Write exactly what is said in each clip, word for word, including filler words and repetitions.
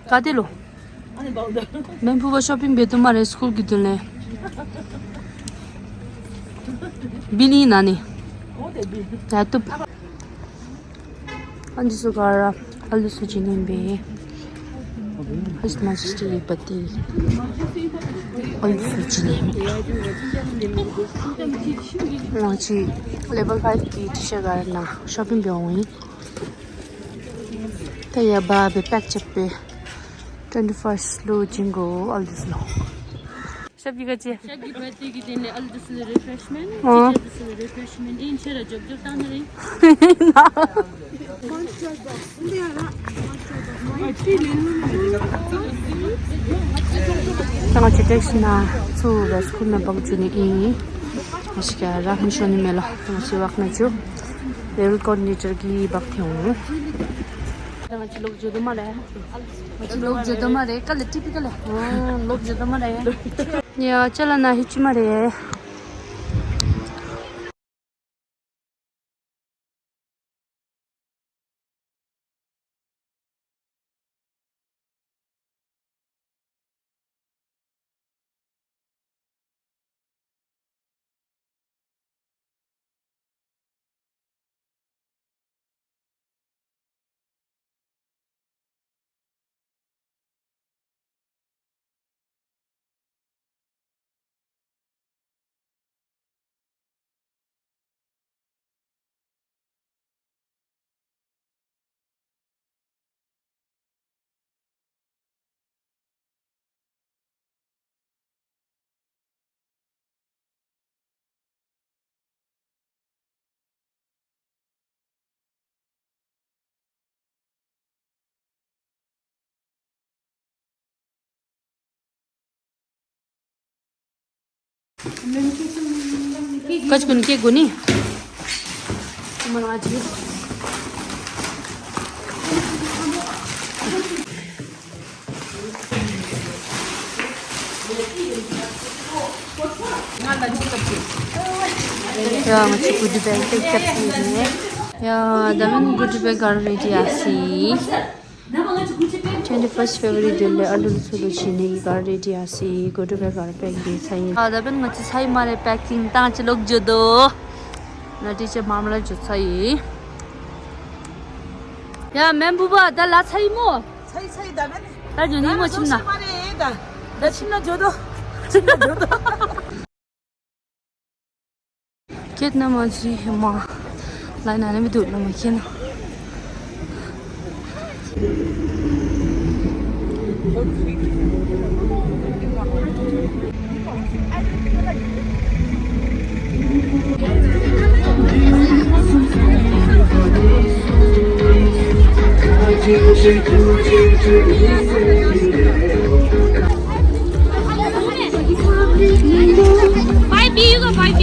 ག་དེ་ལོ། མེན་ཕུ་བ་ཤོ་པིང་བེ་དུ་མ་རེ་སྐུལ་གི་དུ་ལེ། བི་ལི་ན་ནི། ད་དུ། ཨ་འདི་སུ་ག་ར། ཨ་འདི་སུ་ཅི་ནིན་པེ། His Majesty Lipati། ཨ་འདི་སུ་ཅི་ནིན་པེ། ང་ཅི་level five གི་ཊི་ཤར་ག་ར་ན་ཤོ་པིང་བེ་འོང་ཡིན། ད་ཡ་བ་བེ་པེག་ཅེབ་པེ། twenty first ལོ་ཅིང་གོ་ཨ་འདི་སུ་ལོ། ཤབ་ཀྱི་ག་ཅི། ཤབ་ཀྱི་བར་ཏེ་གི་དེ་ནས་ཨལ་དུ་སི་ལ་རི་ཕེ་རེཤ་མེན་ཊི། ཨོ། ཊི་ཅར་དུ་སི་ལ་རི་ཕེ་རེཤ་མེན་ཊི་ཨིན་ཆེ་ར་ཇོབ་ཇོབ་བཏང་ནི་རེད། ད་ང་ཅི་ཊེག་སི་ན་ཚུ་བས་ཁུ་ན་བག་ཇུ་ནི་ཨིན། ཨ་ཤི་ཀ་ར་ཧན་ཤོ་ནི་མེ་ལ་ད་ང་ཅི་བག་ན་ཇུ། ལེ་ཝལ་ཀོ་ཌི་ནེ་ཊར་གི་བག་ཐེ་འོང་། ད་ང་ཅི་ལོག་ཇོ་དུ་མ་རེད། ང་ཅི་ལོག་ཇོ་དུ་མ་རེད། ཀ་ལེ་ཊི་པི་ཀ་ལེ། ལོག་ཇོ་དུ་མ་རེད། ཡ་ཅ་ལ་ན་ཧི་ཅི་མ་རེད། ཀ་ཅི་གུན་ཀེ་གུན་ནི། མ་ང་ཅི། ཡ་ང་ཅི་གུ་ཌི་བེག་ཏེ་ཀེབ་སུལ་ནས། ཡ་ད་མན་གུ་ཌི་བེག་ག་རེ་ཌི་ཡ་སི། twenty first February དེ་ལས་ཨ་ལུ་ཚུ་ལུ་ཕྱི་ནས་ཡི་ག་རེ་ཌི་ཡ་སི་གོ་ཌི་བེ་ག་རེ་པེག་དེ་ཚ་ཡིན། ཨ་ད་པན་ང་ཅི་ཚ་ཡི་མ་རེད། པེག་ཀིང་བཏང་ཅི་ལོག་ཇོ་དོ། ན་ཊི་ཅར་མ་མ་ལ་ཇོ་ཚ་ཡི། ཡ་མེན་བུ་བ་ད་ལ་ཚ་ཡི་མོ། ཚ་ཡི་ཚ་ཡི་ད་པན། ད་ཇོ་ནི་མོ་ཆིམ་ན། ད་ཆིམ་ན་ཇོ་དོ། ཆིམ་ན་ཇོ་དོ། ཁྱེད་རྣམས་ཀྱིས་མ་ལ་ན་ནི་མི་འདུག་ལ་མ་ཁྱེད་ན། Five B, you go five B.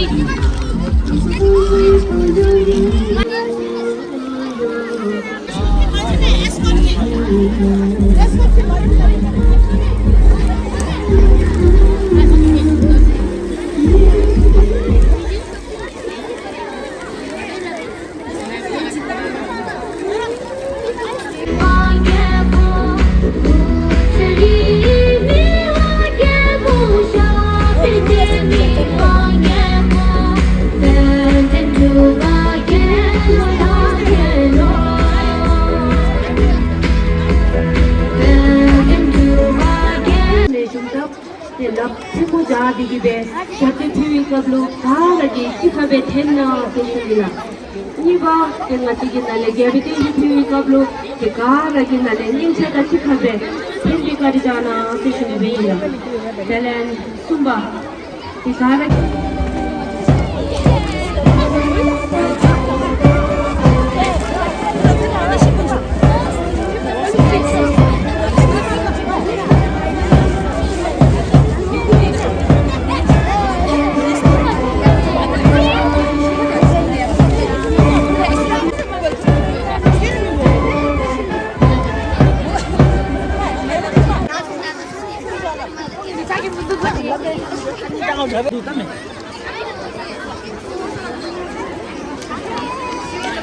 དེ་ལག་ཆེན་པོ་སྦྱར་བསྡད་ཀྱི་པས་ཞབས་བརྟན་ཕུལ་བའི་སྐབས་ལུ་ག་ར་གིས་ཅི་ཁ་བས་འཐེན་གནང་ཟེར་ཞུ་གི་ལགས། གཉིས་པ་དེ་ང་བཅས་ཀྱི་ནང་ལས་རྒྱལ་པོའི་བསྟན་བཅོས་ཕུལ་བའི་སྐབས་ལུ་དེ་ག་ར་གི་ནང་ལས་སྙིང་རྗེ་དང་ཅི་ཁ་བས་འཐེན་པའི་བཀའ་དྲིན་བསྐྱངས་གནང་ཟེར་ཞུ་གི་ཡིན་ལགས། དེ་ལས་གསུམ་པ་དེ་ག་ར་གི་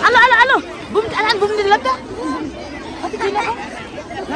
ཨ་ལོ་ཨ་ལོ་ཨ་ལོ། འབུམ་ཨ་ལ་འབུམ་འདི་ལབ་ད། ཨ་ཏི་ཁྱེད་ལ།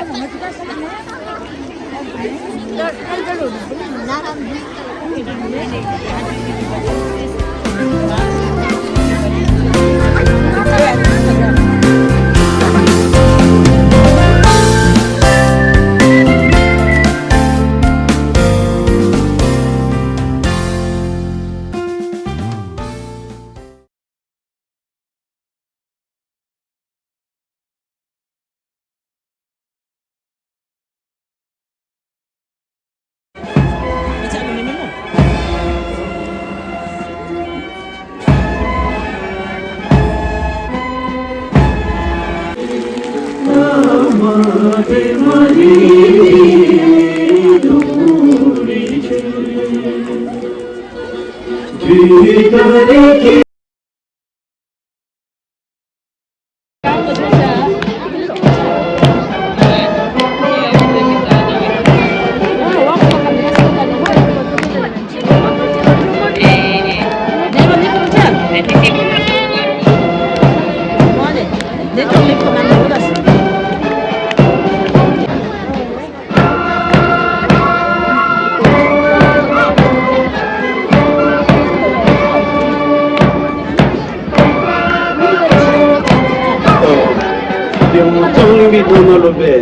རྒྱལ་ཡོངས་ལྕང་གླིང་པའི་ཐང་ན་ལོ་པའི་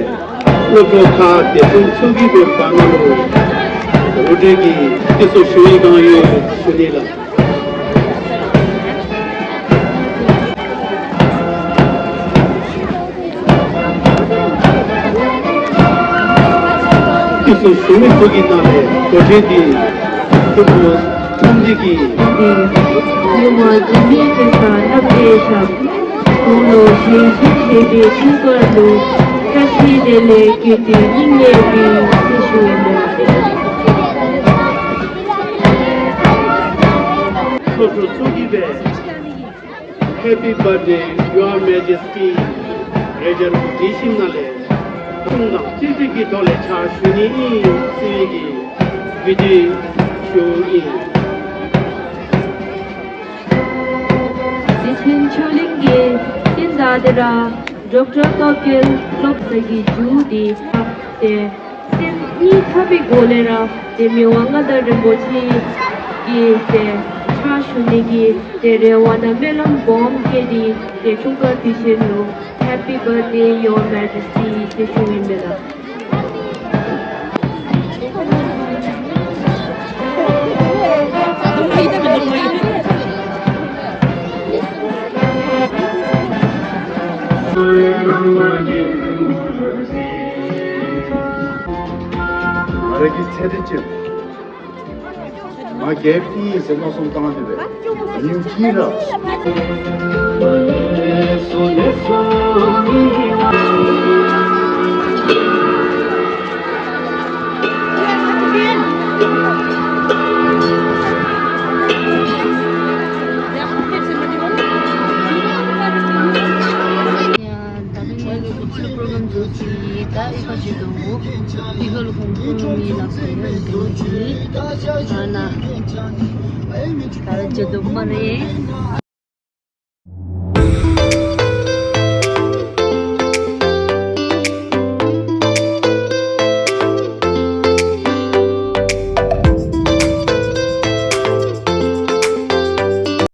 སློབ་གྲོགས་ཁག་དེ་ཚོ་ཚོགས་ཀྱི་པའི་བར་ན་ལོ་རུ་འདྲེ་གི་སྐྱེས་སོ་ཞུ་ཡི་གང་ཡོད་ཞུ་ནི་ལ། སྐྱེས་སོ་ཞུ་མི་ཚོགས་ཀྱི་ནང་ནས་གོ་སྒྲིག་འདི་ཐུབ་པོ་ཐུམ་འདི་གི་ཡུམ་མ་འཇིགས་མེད་ཀྱི་ས་བསླབ་བྱའི་ཞབས། དགུང་ལོ་བཞེས་སྲུང་བྱེད་པའི་ཐུགས་ཀར་ལུས། བཀྲ་ཤིས་བདེ་ལེགས་ཀྱི་དུས་སྙིང་ནས་བིང་ཞེས་ཞུ་ཡི་མོད། སློབ་གྲོགས་ཚོགས་ཀྱི་པས། Happy birthday, Your Majesty. རེ་རྒྱར་བུ་དྲིན་ཞིམ་ན་ལས། ཁུངས་དང་ཅི་ཅི་གི་ཐོག་ལས་ཕྱག་ཞུ་ནི་ཨིན་སི་ཡི་གི་བི་དི་ཤོ་ཨིན། བདེ་ཆེན་ཆོས་གླིང་གི་སྟེང་དག་དེ་ར་ཌོག་ཊར་སྟོབས་རྒྱལ་སློབ་ཟེར་གི་ཇུ་དེ་ཕབ་སྟེ། སེམས་གཉིས་ཐག་པའི་སྒོ་ལས་ར་དེ་མི་དབང་མངའ་བདག་རིན་པོ་ཆེ་གི་དེ་ཕྱག་ཞུ་ནི་གི་དེ་རེ་བ་ན་སྨོན་ལམ་སྦོམ་བསྐྱེད་དེ་དེ་འཁྲུངས་སྐར་དུས་ཆེན་ལུ། Happy birthday, Your Majesty ཞེས་ཞུ་ཡི་མོད་ལ། ང་རང་གི་ཚེ་འདི་ཕྱི་ང་རྒྱལ་པོ་ཡིན་ཟེར་མནོ་བསམ་བཏང་འདི་རེད། ཡིན་གྱིས་ར། ད་རིང་ང་ཚོ་སྐུ་ལུས་པོ་རོམ་ཚོ་ཅི་ད་ཨི་ཁ་ཅི་དུ་མོ་ཨི་ཁ་ལུ་ཁུང་ཁུང་མི་ལགས་ཟེར་ཡོད་དེ་ཅི་ཨ་ན་ད་ར་ཅི་དུ་མ་རེད།